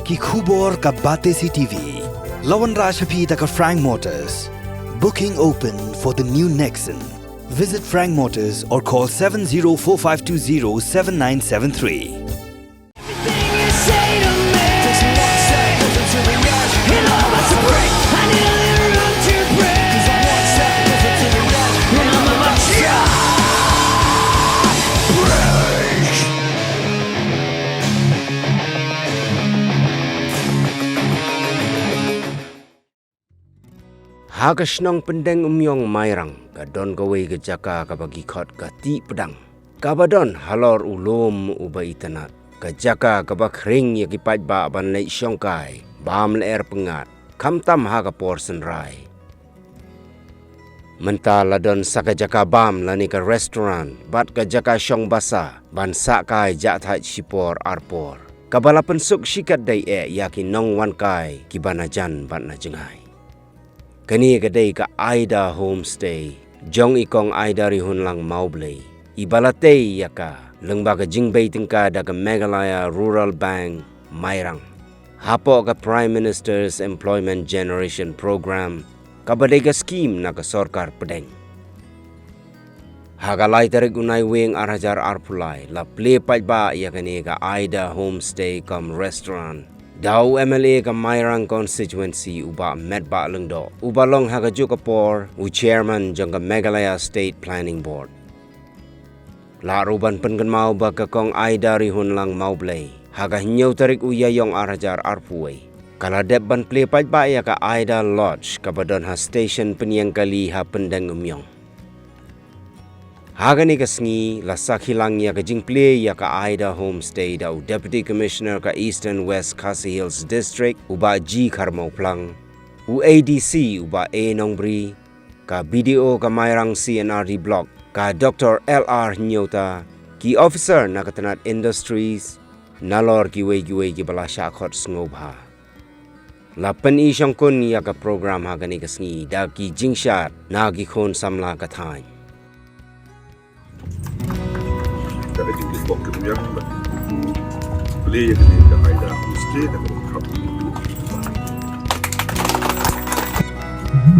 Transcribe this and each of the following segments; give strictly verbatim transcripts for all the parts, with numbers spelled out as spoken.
Ki khubor ka Batesi T V. La wanrah sha phi da ka Frank Motors. Booking open for the new Nexon. Visit Frank Motors or call seven zero four five two zero seven nine seven three. Ha ka shnong Pyndengumiong Mairang, ka don kawei ka jaka kaba ki khot ka Tih Pdang, kaba don halor u lum uba itynnad, ka jaka kaba khring ïa ki paidbah ban leit shongkai bam lyer pyngngad, khamtam ha ka por synrai. Mynta la don sa ka jaka bam lane ka restaurant bad ka jaka shong basa ban sah kai jah thait shipor arpor, kaba la pynsuk shikatdei eh ïa ki nongwan kai kiba na jan bad na jngai. Kane ka dei ka Aida Homestay jong i Kong Aidarihunlang Mawblei, iba la tei ïa ka lyngba ka jingbei tyngka da ka Meghalaya Rural Bank Mairang, hapoh ka Prime Minister's Employment Generation Programme, kaba dei ka skhim na ka sorkar pdeng. Ha ka lai tarik u Naiwieng ar hajar arphew lai la plie paidbah ïa kane ka Aida Homestay cum Restaurant da u M L A ka Mairang Constituency, u Bah Metbah Lyngdoh, uba long ha kajuh ka por u Chairman jong ka Meghalaya State Planning Board. La ruh ban pynkynmaw ba ka Kong Aidarihunlang Mawblei, ha ka hynñiew tarik u Ïaïong ar hajar arphew wei, ka la dep ban plie paidbah ïa ka Aida Lodge, kaba don ha station pynïeng kali ha Pyndengumiong. Ha kane ka sngi la sakhi lang ïa ka jingplie ïa ka Aida Homestay da u Deputy Commissioner ka Eastern West Khasi Hills District, u Bah G Kharmawphlang, u A D C u Bah A Nongbri, ka B D O ka Mairang C and R D Block, ka Doctor L R Hynñiewta, ki officer na ka tnat Industries, nalor kiwei kiwei kiba la shah khot sngewbha. La pyni shongkun ïa ka program ha kane ka sngi da ki jingshad na ki khun samla ka thaiñ. Ka dei ka bok ka biang ba plie ïa ka dei ka Aida Homestay da ka khap.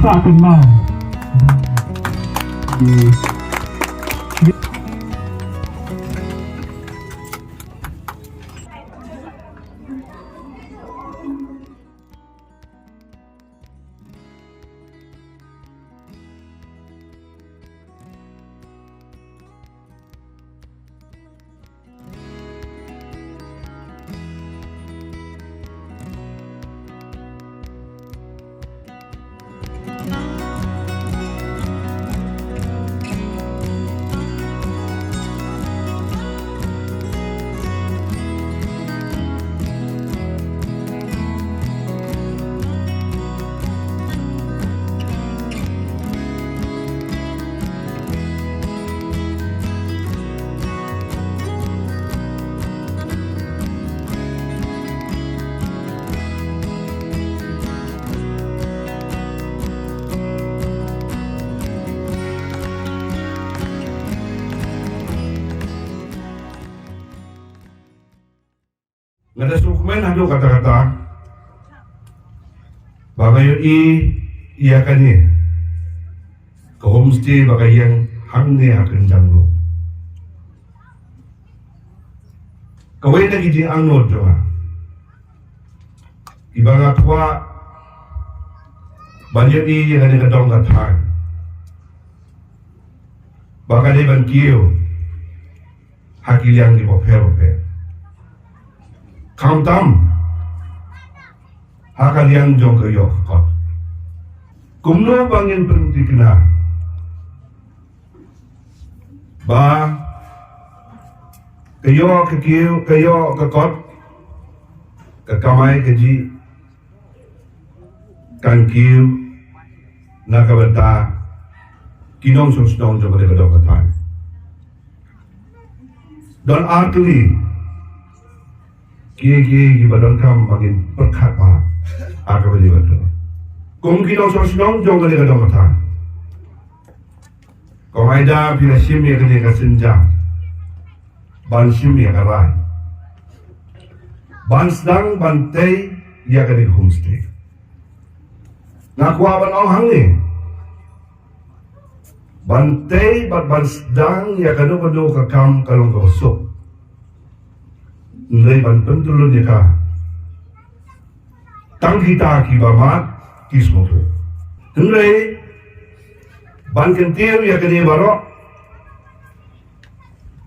Sa ka mau. Di. Nga da sngewkmen haduh katta katta ba nga ïohi ïa kane ka homestay ba ka ïeng hangne ha Kynjang Lum. Kawei na ki jingangnud jong nga kiba nga kwah ban ïohi ïa kane ka dong ka thaiñ ba ka dei ban kiew ha ki liang kiba pher bapher. Khamtam ha ka liang jong ka ïoh ka kot. Kumno ba ngin pynthikna ba ka ïoh ka kiew, ka ïoh ka kot, ka kamai kajih kan kiew na ka bynta ki nongshong shnong jong kane ka dong ka thaiñ. Don ar tylli ki, ki, kiba donkam ba ngin pyrkhat bha ha kaba ïadei bad kane. Kum ki nongshong shnong jong kane ka dong ka thaiñ, Kong Aida, phi la shim ïa kane ka sienjam ban shim ïa ka rai. ban sdang ban tei ïa kane ka homestay. Nga kwah ban ong hangne, ban tei bad ban sdang ïa kano kano ka kam ka long kaba suk. Hynrei ban pyntyllun ïa ka, tang kita kiba mad ki sngewthuh. Hynrei ban kyntiew ïa kane baroh,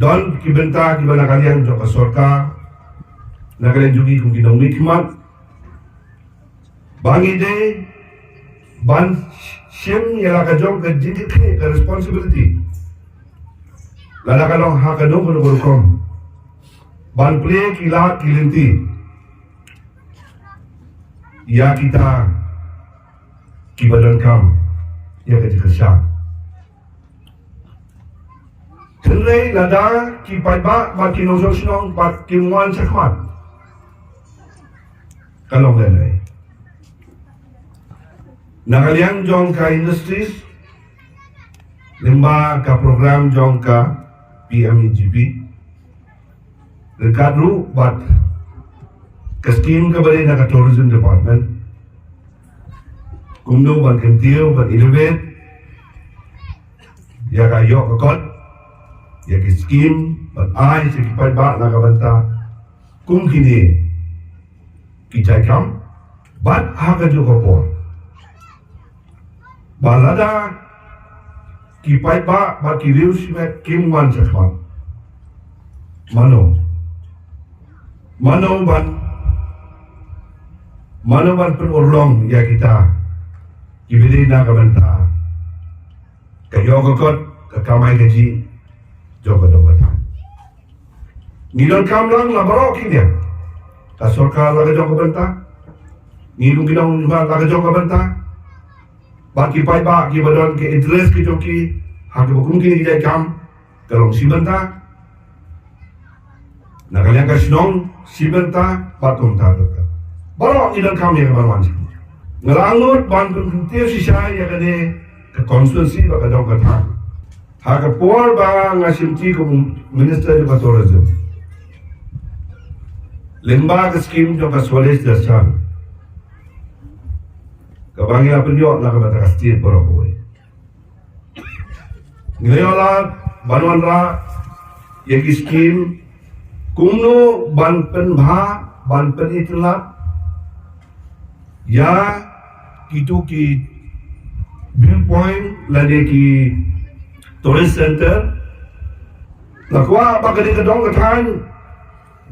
don ki bynta kiba na ka liang jong ka sorkar, na ka liang jong ngi kum ki nongmihkhmat, ba ngi dei ban shim ïa la ka jong ka jingkitkhlieh, ka responsibility, lada ka long ha kano kano ka rukom, ban plie ki lad ki lynti ïa kita kiba donkam ïa ka jingkyrshan. Hynrei lada ki paidbah bad ki nongshong shnong bad kim wan shakhmat, ka long lei lei. Na ka liang jong ka industries, lyngba ka program jong ka P M E G P, ryngkat ruh bad ka scheme kaba dei na ka Tourism Department, kumno ban kyntiew ban innovate ïa ka ïoh ka kot, ïa ki scheme ban ai sha ki paidbah na ka bynta kum kine ki jait kam, bad ha kajuh ka por, ba lada ki paidbah bad ki riew shimet kim wan shakhmat, mano, mano ban, mano ban pynurlong ïa kita kiba dei na ka bynta ka ïoh ka kot, ka kamai kajih jong ka dong ka thaiñ. Ngi donkam lang la baroh ki liang. Ka sorkar la ka jong ka bynta, ngi kum ki nongmihkhmat la ka jong ka bynta, bad ki paidbah kiba don ka interest ka jong ki ha kaba kum kine ki jait kam, ka long shi bynta. Na ka liang ka shnong shi bynta, bad kumta kumta. Baroh ngi donkam ïa ka ban wan sha. Nga la angnud ban pynkyntiew shisha ïa kane ka constituency bad ka dong ka thaiñ ha ka por ba nga shimti kum Minister jong ka Tourism, lyngba ka scheme jong ka Swadesh Darshan, kaba ngi la pynïoh na ka bynta ka state baroh kawei. Ngi la ïoh lad ban wanrah ïa ki scheme kumno ban pynbha, ban pynitynnad ïa kito ki viewpoint lane ki tourist center. Nga kwah ba kane ka dong ka thaiñ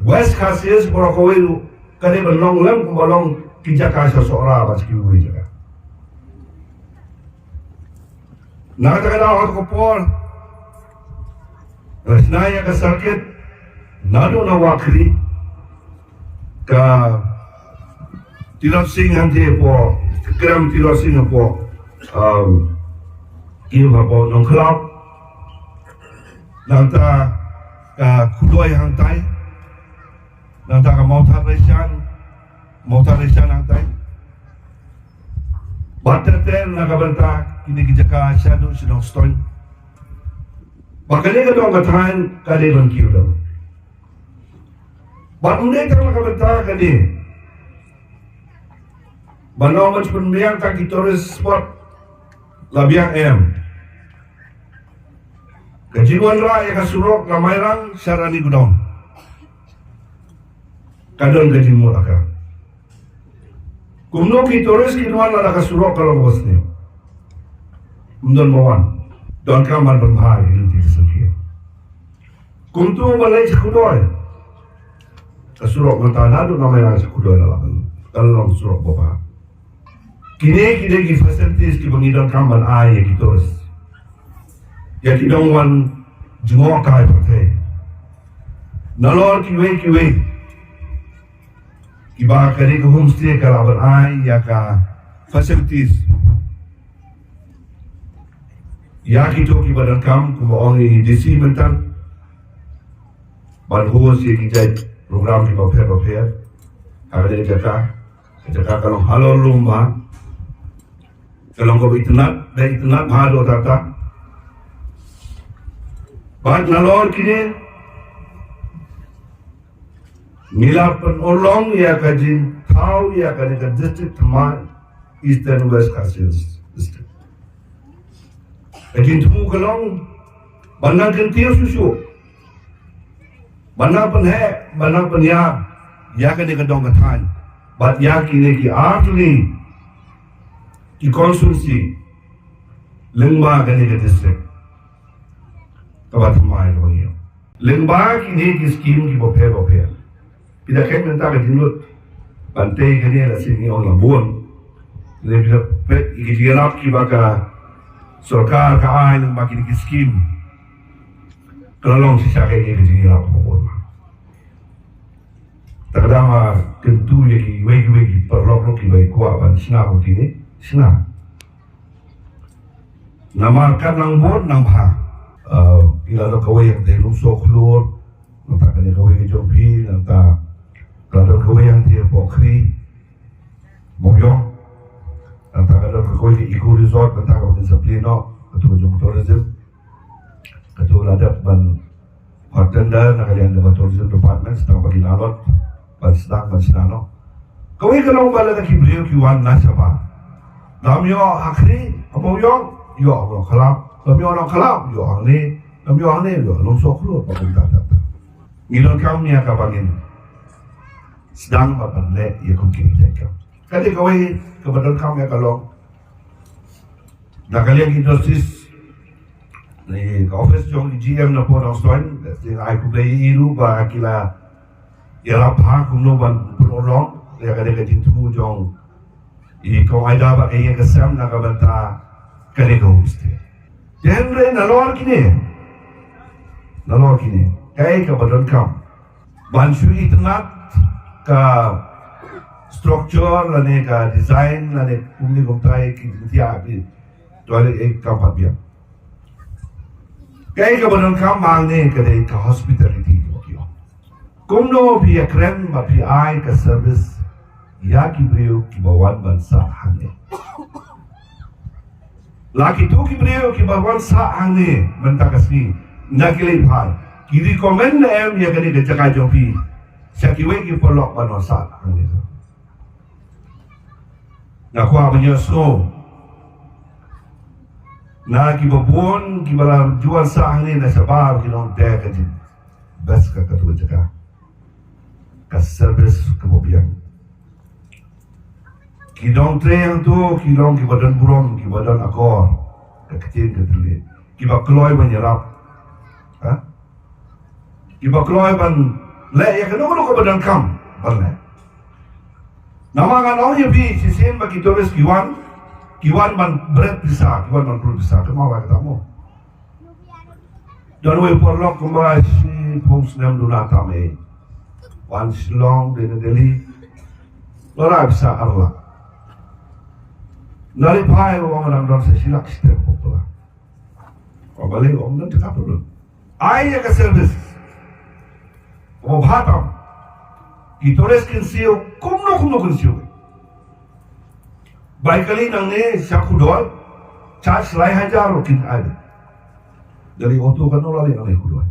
West Khasi Hills baroh kawei ruh ka dei ban long lem kumba long ki jaka sha Sohra bad sha kiwei jaka. Na kata ka daw ha ka por, nga shna ïa ka circuit naduh na Wahkhri, ka Tirot Sing hangtei hapoh, ka Krem Tirot Sing hapoh, um, ki hapoh Nongkhlaw, nangta ka Khudoi hangtai, nangta ka Mawthadraishan, Mawthadraishan hangtai. Bad ter ter na ka bynta kine ki jaka shaduh sha Nongstoiñ. Ba kane ka dong ka thaiñ ka dei ban kiew dong. Bad ym dei tang na ka bynta kane, ba nong ban pynbiang tang ki tourist spot, la biang em. Ka jingwanrah ïa ka surok na Mairang sha Ranigodown ka don ka jingmut ha ka. Kumno ki tourist kin wan lada ka surok ka long kaba sniew? Ym don ba wan. Donkam ban pynbha ïa ki lynti ki syngkien. Kumta ban leit sha Khudoi, ka surok mynta naduh na Mairang sha Khudoi la lah ban, ka long surok babha. Kine, kine ki facilities kiba ngi donkam ban ai ïa ki tourist, ïa ki nongwan jngoh kai pyrthei. Nalor kiwei kiwei kiba kane ka homestay ka lah ban ai ïa ka facilities ïa kito kiba donkam, kumba ong i D C mynta, ban host ïa ki jait program kiba pher ba pher ha kane ka jaka. Ka jaka ka long halor lum bha, ka long kaba itynnad, da itynnad bha haduh katta katta. Bad nalor kine Ngi la pynurlong ïa ka jingthaw ïa kane ka district thymmai, Eastern West Khasi Hills District. Ka jingthmu ka long ban nang kyntiew shuh shuh, ban nang pynheh, ban nang pynïar ïa kane ka dong ka thaiñ bad ïa kine ki artylli ki constituency lyngba kane ka district kaba thymmai kaba ngi ïoh. Lyngba kine ki skim kiba pher ba pher. Phi da kheiñ mynta ka jinglut ban tei kane, la sien ngi ong la bun. Lei phi da peit ïa ki jingïarap kiba ka sorkar ka ai lyngba kine ki skim. Ka la long shisha ka ïa ki jingïarap ba bun. Te ka dang, ah, kyntu ïa kiwei kiwei ki paralok ruh kiba kwah ban shna kumne, shna. Namar ka nang bun nang bha. Ah, phi la don kawei ïa ka dei Lumsohkhlur, nangta kane kawei ka jong phi, nangta ka la don kawei ïa ka dei Bohkri, Mawïong, nangta ka don kawei ka eco resort, nangta kaba kin sa plie noh, katu ka jong tourism, katu la dep ban hot tender na ka liang jong ka tourism department, sdang ba kin allot ban sdang ban shna noh. Kawei ka long ba lada ki briew ki wan na shabar, lam ïoh ha Khri, ha Mawïong, ïoh ha Nongkhlaw, lam ïoh Nongkhlaw, ïoh hangne, lam ïoh hangne, ïoh Lumsohkhlur, ba kumta ta ta. Ngi donkam ïa kaba ngin sdang bad ban leh ïa kum kine ki jait kam. Ka dei kawei kaba donkam ïa ka long na ka liang ki industries, na ka office jong i G M na Port of Soin, dei ai khublei ïa i ruh ba ki la ïarap bha kumno ban pynurlong ïa ka dei ka jingthmu jong i Kong Aida bad ka ïing ka sem na ka bynta ka dei ka homestay. Te hynrei nalor kine, nalor kine, kaei kaba donkam ban shu itynnad ka structure lane ka design lane kumne kumtai ki jingthiah ki toilet, eh, kam pat biang. Kaei kaba donkam ma ngi ka dei ka hospitality. Kumno phi ïakren ba phi ai ka service ïa ki briew kiba wan ban sah hangne. La kito ki briew kiba wan sah hangne mynta ka sngi, na ki leit phai, ki recommend ne em ïa kane ka jaka jong phi sha kiwei ki paralok ban wan sah hangne? Nga kwah ban ïohsngew na kiba bun kiba la ju wan sah hangne na shabar, ki long te ka jing best ka katu ka jaka, ka service kaba biang. Ki nongtrei hangto ki long kiba don burom, kiba don akor, ka ktien ka thylliej, kiba kloi ban ïarap, ha? Kiba kloi ban leh ïa kano kano kaba donkam ban leh. Namar ngan ong ïa phi, shisien ba ki tourist ki wan, ki wan ban bret pisa, ki wan ban brut pisa, te ma ba kata mo. Don wei paralok kumba shiphew snem duna tam eh, wan Shillong, dei na Delhi, la rai pisa ar lak. Nga leit phai, u ong dang don sa shi lak shiteng pop la. Ong balei? U ong don jaka pynlut. Ai ïa ka service kaba bha tam. Ki tourist kin siew kumno kumno kin siew. Bai kali nangne sha Khudol, charge lai hajar ruh kin ai. Dari auto kano la leh nangne Khudol.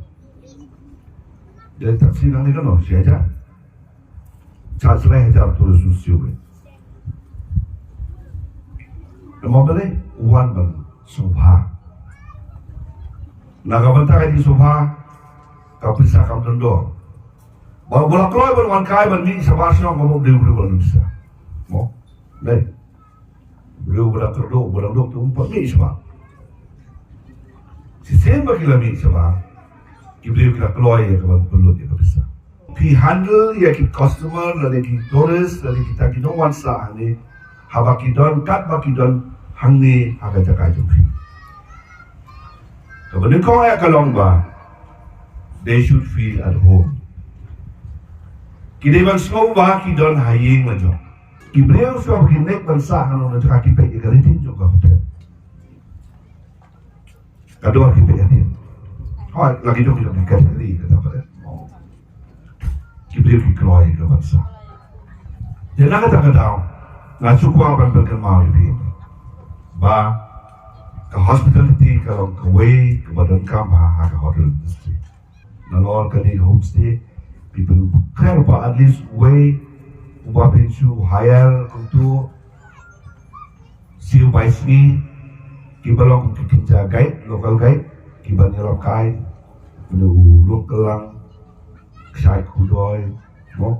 Dari taxi nangne kano, shi hajar. Charge lai hajar tourist u siew. Namar balei? U wan ban sngewbha. Na ka bynta ka jingsngewbha, ka pisa kam don dor. Ba, ba la kloi ban wan kai ban mih shabar shnong, ka mut dei u briew ba la pisa. Mo? Dei. Briew ba la kyrduh, ba la duk tu, um pat mih shabar. Shisien ba ki la mih shabar, ki briew ki la kloi ïa ka ban pynlut ïa ka pisa. Phi handle ïa ki customer, lane ki tourist, lane kita ki nongwan sah hangne, haba ki don katba ki don hangne ha ka jaka jong phi. Kaba nyngkong eh ka long ba they should feel at home. Ki dei ban sngew ba ki don ha ïing la jong. Ki briew shuwa ba kin leit ban sah ha nongno jaka ki peit ïa ka rating jong ka hotel. Ka dor ki peit hadien. Hooid, la ki jong ki jong ki category kata pat. Ki briew ki kloi ka ban sah. Te na kata ka daw nga shu kwah ban pynkynmaw ïa phi ba ka hospitality ka long kawei kaba donkam ha, ha ka hotel industry. Nalor kane ka homestay, Ki pynkhreh ba at least uwei uba phin shu hire kumtu siew bai sngi, kiba long kum ki kynja guide, local guide, kiba ïarap kai, kumne u lum kylang, kshai kudoi, mo,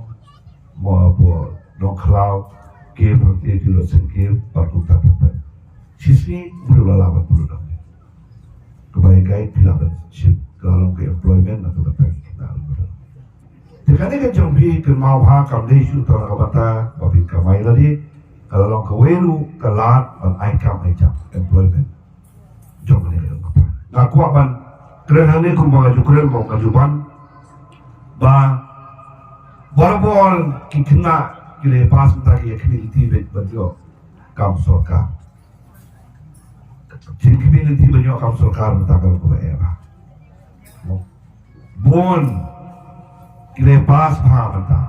mo, bo, nongkhlaw, ki bhante ki lo sengkir, bad kumta kumta. Shisngi u briew la lah ban pynlut. Kaba ïa guide phi lah ban shim, ka la long ka employment na ka bynta ki khynnah. Te kane ka jong phi kynmaw ha kam dei shu tang na ka bynta ba phin kamai lade, ka la long kawei ruh ka lad ban ai kam ai jam, employment. Jong kane ka bynta nga kwah ban kren hangne kumba nga ju kren ba nga ju ban ba barabor ki khynnah ki la pass mynta ki ïa khmih lynti beit ban ïoh kam sorkar. Jingkhmih lynti ban ïoh kam sorkar mynta ka long kaba eh ba. Bun ki la pass bha mynta.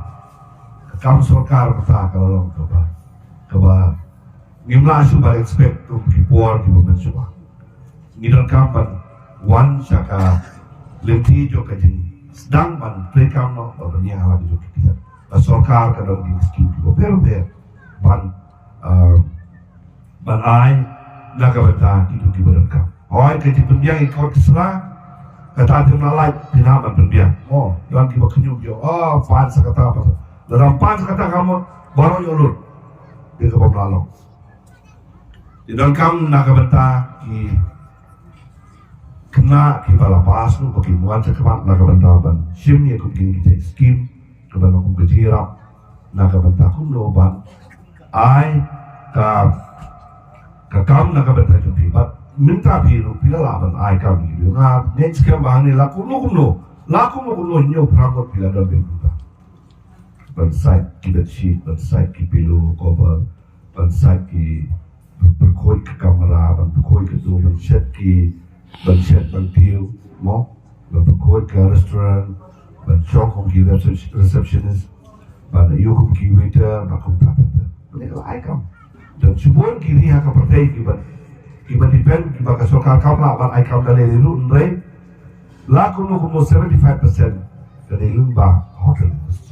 Ka kam sorkar mynta ka la long kaba, kaba ngim lah shuh ban expect kum ki por kiba mynshuwa. Ngi donkam ban wan sha ka lynti jong ka jingsdang ban treikam noh bad ban ïa la ki jong ki kjat. Ka sorkar ka don ki skim kiba bher bher ban, um, ban ai na ka bynta kito kiba donkam. Hooid, ka jingpynbiang ïa ka kot ka sla, kata te ym lah lait phin hap ban pynbiang. Oh, don kiba khynñiuh ïoh, oh, pan sa kata, pan sa. Lada ym pan sa kata ka mut baroh ïoh lut. Te kaba ym lah long. Te donkam na ka bynta ki khynnah kiba la pass ruh ba kin wan shakhmat na ka bynta ban shim ïa kum kine ki skim kiba long kum ka jingïarap na ka bynta kumno ban ai ka, ka kam na ka bynta jong phi. Bad mynta phi ruh phi la lah ban ai kam ïa ki briew. Nga ngeit skhem ba hangne la kumno kumno, la kumno kumno hynñiew phra ngut phi la don beit mynta. Ban sait ki bedsheet, ban sait ki pillow cover, ban sait ki, ban pynkhuid ka kamra, ban pynkhuid ka tu, ban shet ki, ban shet ban tiew, mo, ban pynkhuid ka restaurant, ban shong kum ki reception-, receptionist, ban ïoh kum ki waiter, ban kumta kumta. Kane ka la ai kam. Don shibun ki ri ha ka pyrthei kiba, kiba depend, kiba ka sorkar kam lah ban ai kam da lei lei ruh, hynrei la kumno kumno seventy-five percent ka dei lyngba hotel industry.